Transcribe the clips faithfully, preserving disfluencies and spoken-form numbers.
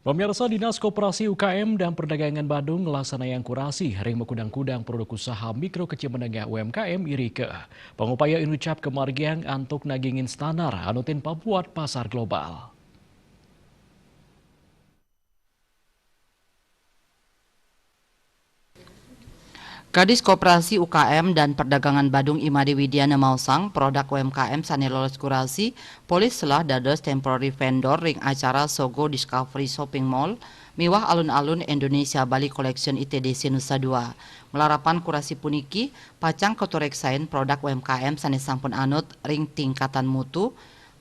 Pemirsa, Dinas Koperasi U K M dan Perdagangan Badung ngelaksanayang kurasi ring makudang-kudang produk usaha mikro kecil menengah, U M K M, irika. Pangupaya inucap kamargiang antuk nagingin standar anutin pabuat pasar global. Kadis Koperasi U K M dan Perdagangan Badung, I Made Widiana, maosang produk U M K M sane lolos kurasi polih selah dados temporary vendor ring acara Sogo Discovery Shopping Mall miwah Alun-Alun Indonesia Bali Collection I T D C Nusa Dua. Malarapan kurasi puniki pacang katureksain produk U M K M sane sampun anut ring tingkatan mutu,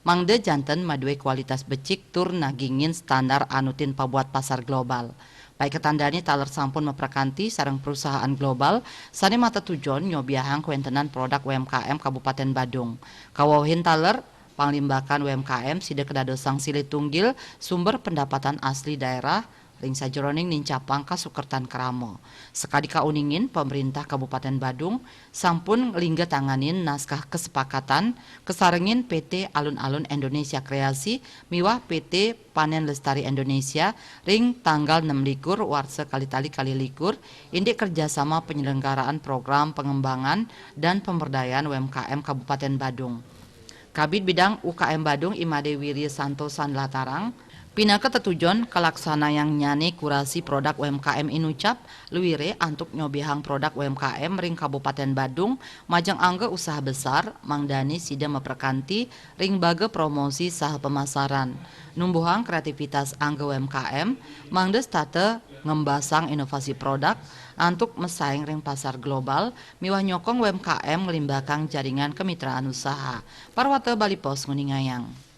mangda janten madue kualitas becik tur nagingin standar anutin pabuat pasar global. Paiketandane taler sampun maprakanti sareng perusahaan global sane matetujon nyobiahang kawentenan produk U M K M Kabupaten Badung. Kawewehin taler, panglimbakan U M K M sida kadadosang silih tunggil sumber pendapatan asli daerah ring sajeroning nincapang kasukertan krama. Sakadi kauningin, Pemerintah Kabupaten Badung sampun nglingga tanganin naskah kesepakatan kasarengin P T Alun-Alun Indonesia Kreasi miwah P T Panen Lestari Indonesia ring tanggal nem likur warsa kalih tali kalih likur, indik kerjasama penyelenggaraan program pengembangan dan pemberdayaan U M K M Kabupaten Badung. Kabid Bidang U K M Badung, I Made Wirya Santosa, nlatarang, pinaka tetujon kalaksanayangnyane kurasi produk U M K M inucap luire antuk nyobiahang produk U M K M ring Kabupaten Badung majeng angga usaha besar, mangdane sida maprakanti ring baga promosi saha pemasaran, numbuhang kreativitas angga U M K M, mangda setata ngembasang inovasi produk antuk masaing ring pasar global miwah nyokong U M K M nglimbakang jaringan kemitraan usaha. Parwata Bali Post nguningayang.